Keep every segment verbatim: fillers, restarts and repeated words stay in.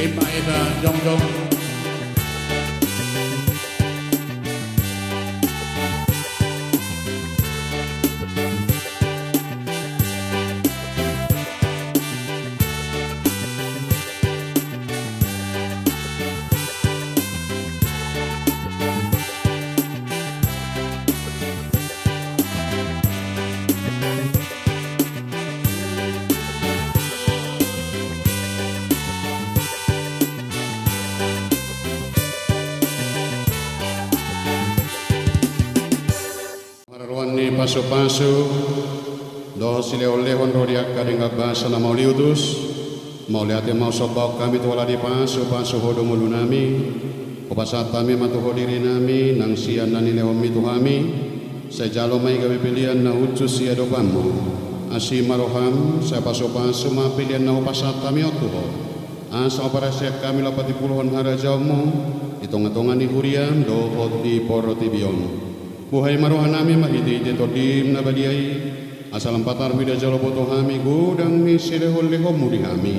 Ima, ima, jongjong. Marroan ni pasupasu dohot silehonlehon ro di angka denggan basa na mauliutus, mauliate ma husombahon hami tu Ho ala dipasupasu Ho do ngolunami. Hupasahat hami ma tu Ho dirinami nang sian na nilehonmi tu hami. Sai jalo ma i gabe pelean na hushus di adopanmu. Asi ma roham, sai pasupasu ma pelean na hupasahat hami on tu Ho, asa huparasian hami laho patimbulhon harajaonmu di tongatonga ni huriam dohot di portibi on. Buhai ma rohanami marhitehite Tondim na badia i, asa lam patar huida jalo boto hami godang ni silehonlehonmu di hami.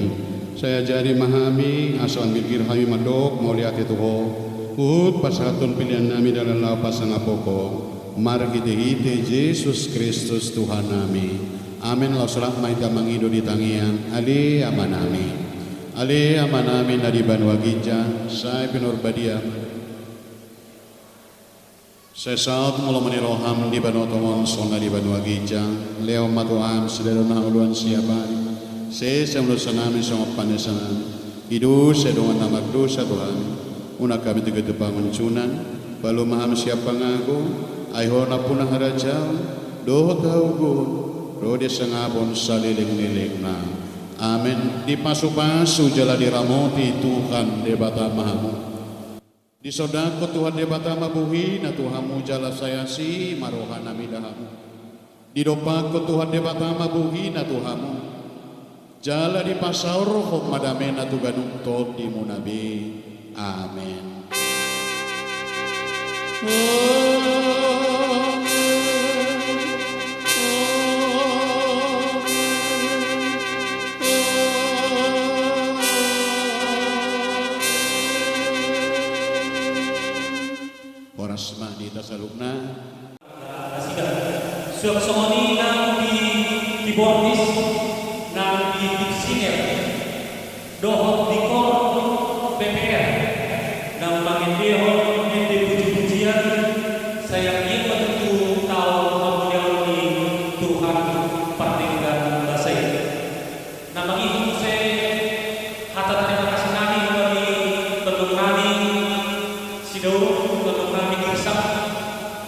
Sai ajari ma hami asa lam bilgir hami mandok mauliate tu Ho, huhut pasahathon peleannami dalan laho pasangaphon Ho, marhitehite Jesus Kristus Tuhannami. Amen. Laos rap ma hita mangido di tangiang. Ale Amanami. Ale Amanami na di banua ginjang, sai pinarbadiam. Sai saut ma lomo ni roham di banua tonga on songon na di banua ginjang. Lehon ma tu hami sadari on hangoluan siapari. Sesa ma dosanami songon panesanami di dosa ni dongan na mardosa tu hami. Unang hami togihon tu pangunjunan. Paluah ma hami sian pangago. Ai Ho nampuna harajaon dohot hagogoon dohot hasangapon saleleng ni lelengna. Amen. Dipasupasu jala diramoti Tuhan Debata ma hamu. Disondangkon Tuhan Debata ma bohina tu hamu jala sai asi ma rohana mida hamu. Didompakkon Tuhan Debata ma bohina tu hamu jala dipasaorhon ma damena tu ganup tondimuna be. Amen. Horas ma di hita saluhutna. Suang songon i nang di keyboardis, nang di lead singer, dohot di kor P P R, nang mangendehon ende pujipujian, sai anggiat ma tutu taon hamuliaon ni Tuhan pardenggan basa i. Na mangihut muse hata tarima kasih nami hubani tondong nami Sidauruk, tondong nami Girsang.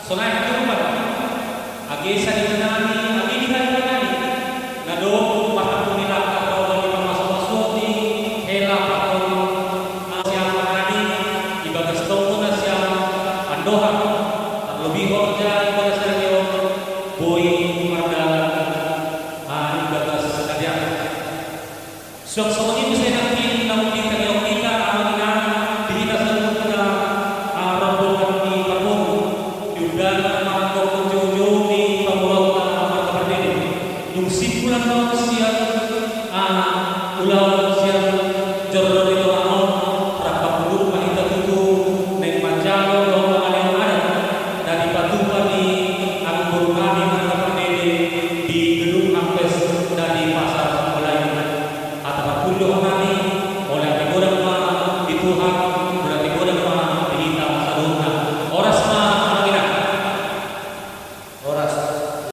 Sonai haturuan age saripe nami age di haripe nami na dohot marhangkung ni langkah ro di pamasumasuon ni hela pakon siamun nami di bagas tonggo na siamun andohar, tarlobi horja di bagas ni on boi mardalan. Ah, di bagas kadiak. Suang songon i muse nangkin naung ditangihon hita amang inang di hita saluhutna, ah, rombongan ni parboru di undangan mangan dohot joujou ni pamoruonta marga Pardede. Dung simpul annon sian, ah, ulaon sian joro ni tonga on, rap pangulur ma hita tutu naeng manjalo dohot